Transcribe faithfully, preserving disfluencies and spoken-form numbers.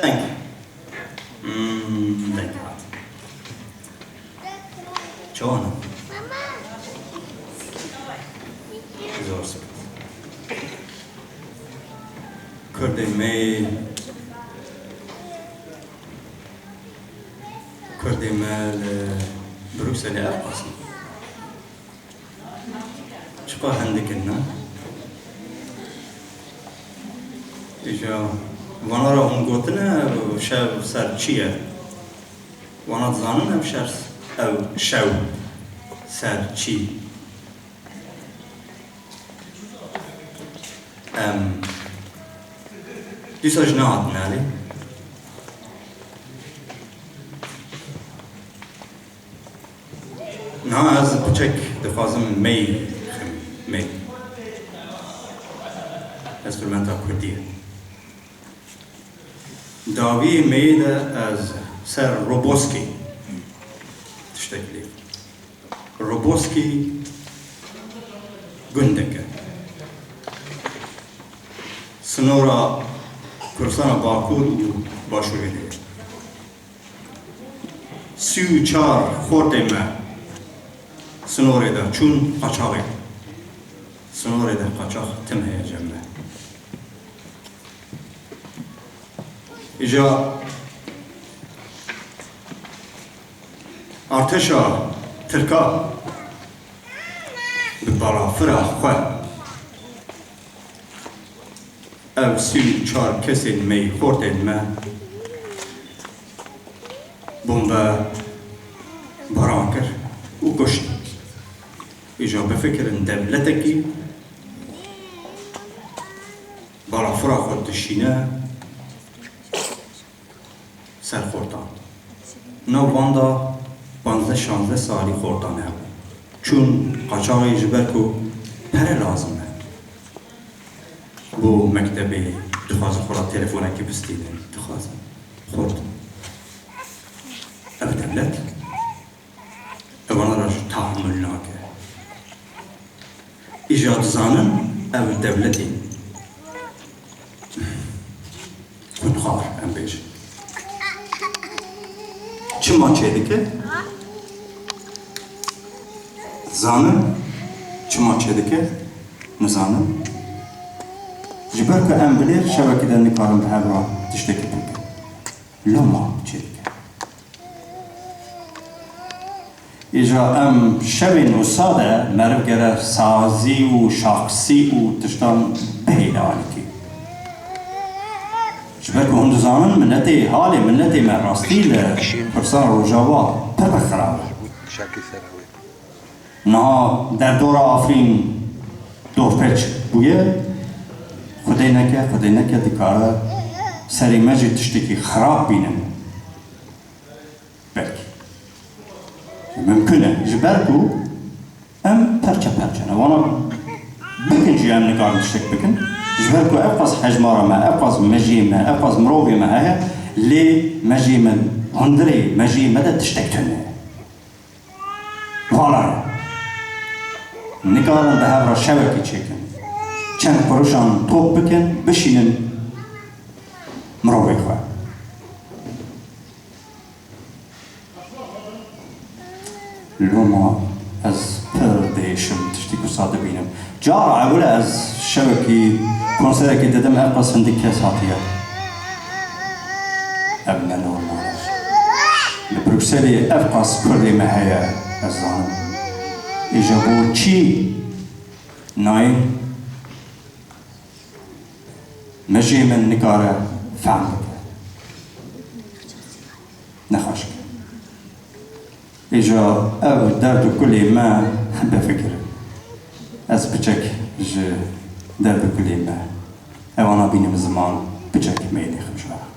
Deng. Hmm, deng hat. Çawan e? Zor spas. Kurdê me, Kurdê me li Brukselê ev qas in. Çiqa hindik in, ne? Îja vana re hûn gotine, şev ser çi ye? Wana dizanin ev şer, ev şew ser çi? Em dîsa ji nehatine erê. Niha ez piçek dixwazim mey xim, mey. Enstrumenta kurdî ye. Dawiyê meyê de ez ser Roboskî tiştek lê. Roboskî gundek e. Sinora Kurdistana Bakur û Başûrê de ye. Sî û çar xortê me sinorê de çûn qaçaxê. Sinorê de qaçax tim heye cem me. Îja artêşa Tirka bi balafira xwe ev sî û çar kesên meyxortên me bombe baran kir û kuşt. Îja bifikirin dewletekî balafira xwe dişîne ser xortan. Nav van de panzdeh şanzdeh salî xortan hebû. Çûn qaçaxê ji ber ku pere lazim e. Bo mektebê dixwazin xwe re telefonekî bistînin, dixwazin xort. Ev dewlet evana re jî tahammul nake. Îja dizanin ev dewletê xwedixwar em bêjin. Çima çêdike? Zanin çima çêdike? Nizanin. Ji ber ku em bilêr şevekê de nikarin bi hev re tiştekî bikin. Loma çêdike. Îja em şevên wisa de meriv gere sazî û şaxsî û tiştan bihêle alîkî. Ji ber ku hûn dizanin miletê, halê miletê me rastî li pirsan Rojava pir pir xirab e. Niha derdora Afrîn dorpêç bûye, Xwedê neke, Xwedê neke dikare serê me jî tiştekî xirab bînin. Belkî. Mimkun e. Ji ber ku em perçe perçe ne. Wana bikin jî em nikarin tiştek bikin. Ji ber ku ev qas hejmara me, ev qas mejiyê me, ev qas mirovê me heye, lê mejiyê me hundirê mejiyê me de tiştek tune ye. Vala ye. Nikarin bi hev re şevekî çêkin. Çend quruşan top bikin, bişînin mirovê xwe. Loma ez pir diêşim tiştî ku sa dibînim. Cara ewil e ez şevekî konserekê didim, ev qas hindik kes hatiye. Ev ne normal e. Li Brukselê ev qas kurdê me heye, ez zanim. Îja bo çî nayên mejiyê min nikare fehm bike? Nexweşik e. Îja ev derd û kulê me bifikirin. Ez piçek ji derd û kulê me, ewana bînim ziman, piçek meylê xim ji we re.